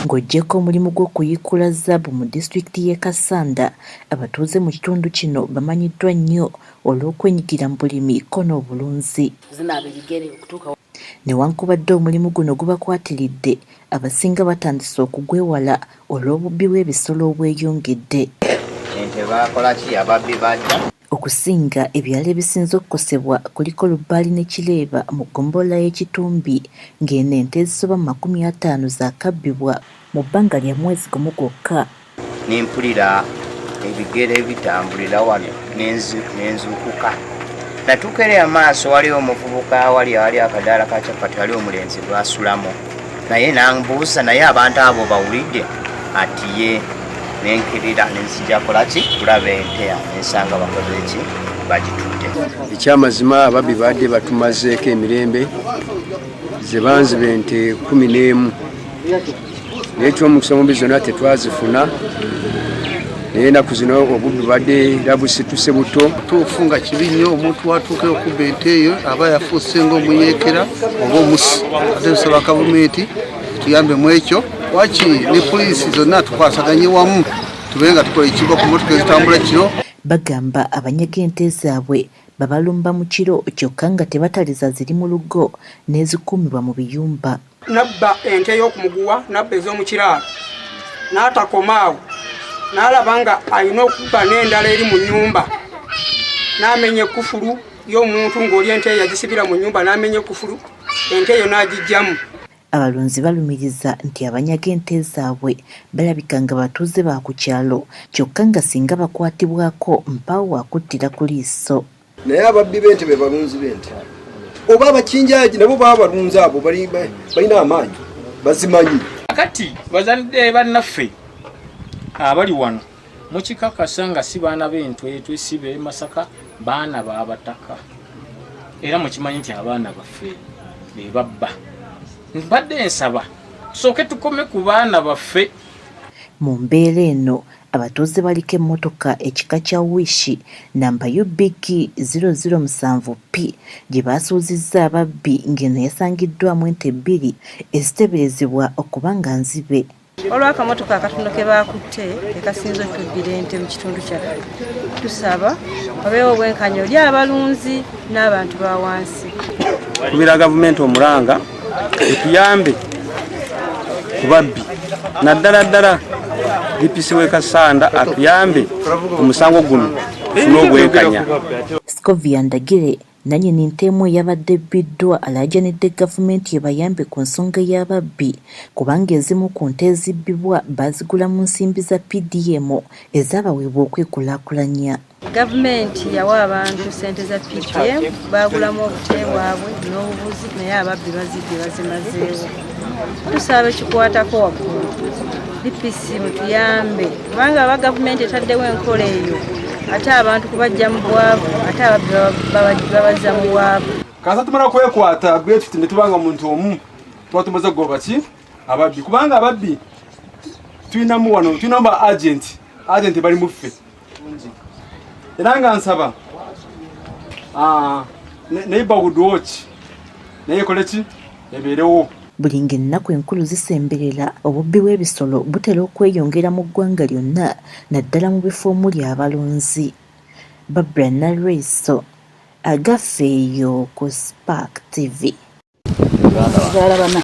Ng'oggyeko omulimu gw'okuyiikula zzaabu mu disitulikiti y'e Kassanda, abatuuze mu kitundu kino bamanyiddwa nnyo olw'okwenyigira mu bulimi ko n'obulunzi. Newankubadde omulimu guno gubakwatiridde, abasinga batandise okugwewala olw'obubbi bw'ebisolo obweyongedde. Ente baakola ki? Ababbi bajja. Okusinga ebyalo ebisinze okukosebwa kuliko Lubaali ne Kireeba mu ggombolola y'e Kitumbi ng'eno ente ezisoba mu 50 zaakabbibwa mu bbanga lya mwezi gumu gwokka. Ne mpulira ebigere bitambulira wano ne nzuukuka. Natuuka eri amaaso waliwo omuvubuka wali awali akadaala ka capati wali omulenzi gwasulamu naye nambuuza naye abantu abo bawulidde ati ye nenkirira nenzija kolaki kulaba ente nensanga bakoze ki bagitudde. Ekyamazima ababbi baadde batumazeeko emirembe ze banziba ente 11 naye ekyomukisa mumbi zonna tetwazifuna naye enaku zino obubbi badde era busituse buto. Tuufu nga kibi nnyo omuntu watuukira okubba ente eyo aba yafuuse ng'omuyeekera oba omusi ate tusaba gavumenti tuyambe mu ekyo wakiri ne poliisi zonna tukwasaganye wamu tube nga tukola ekigo ku motoka ezitambula kiro. Bagamba abanyaga ente zaabwe babalumba mu kiro kyokka nga tebataliza ziri mu lugo n'ezikuumibwa mu biyumba. Nabba ente y'okumuguwa nabba ez'omu kiraalo n'atakoma awo n'alaba nga alina okubba n'endala eri mu nnyumba n'amenya ekkufulu y'omuntu ng'oli ente eyo yagisibira mu nnyumba n'amenya ekkufulu ente eyo n'agiggyamu. Abalunzi balumiriza nti abanyaga ente zaabwe balabika nga batuuze ba ku kyalo kyokka nga singa bakwatibwako mpaawo waakuttira ku liiso. Naye ababbi b'ente be balunzi b'ente oba abakinjaji nabo baba balunzi abo balina amaanyi bazimanyi. Kati bazadde bannaffe abali wano mukikakasa nga si baana b'entwetwe si b'e Masaka baana b'abataka era mukimanyi nti abaana baffe be babba. Mbadde nsaba tusooke tukome ku baana baffe. Mu mbeera eno abatuuze baliko emmotoka ekika kya Wish namba UBG 007P gye baasuuzizza ababbi ng'eno yasangiddwamu ente bbiri eziteeberezebwa okuba nga nzibe. Olw'akamotoka akatono ke baakutte ke kasinze otubbira ente mu kitundu kyaffe, tusaba wabeewo obwenkanya eri abalunzi n'abantu ba wansi. Kubira gavumenti omulanga etuyambe ku babbi naddala ddala DPC w'e Kassanda atuyambe omusango guno tufune obwenkanya. Scovia Ndagire nannyini nte emu eyabadde ebbiddwa alaajanidde gavumenti ebayambe ku nsonga y'ababbi kubanga ezimu ku nte ezibbibwa baazigula mu nsimbi za PDM ezaabaweebwa okwekulaakulanya. Gavumenti yawa abantu ssente za PDM baagulamu obute bwabwe n'obubuzi naye ababbi bazibbye bazimazeewo. Tusaba ekikwatako waggulu DPC mutuyambe kubanga aba gavumenti etaddewo enkola eyo ate abantu kubajja mu bwavu ate ababbi babazza mu bwavu. Kansa tumala kwekwata bwe tuti ne tubanga muntu omu tuba tumaze kugoba ki ababbi kubanga ababbi tulinamu wano tulinamu ba agent agent bali mu ffe era nga nsaba neighborhood watch naye ekole ki ebeerewo. Buli ng'ennaku enkulu zisemberera, obubbi bw'ebisolo butera okweyongera mu ggwanga lyonna naddala mu bifo omuli abalunzi. Barbara Nalweyiso, Agaffe eyo ku Spark TV. Zaala bana.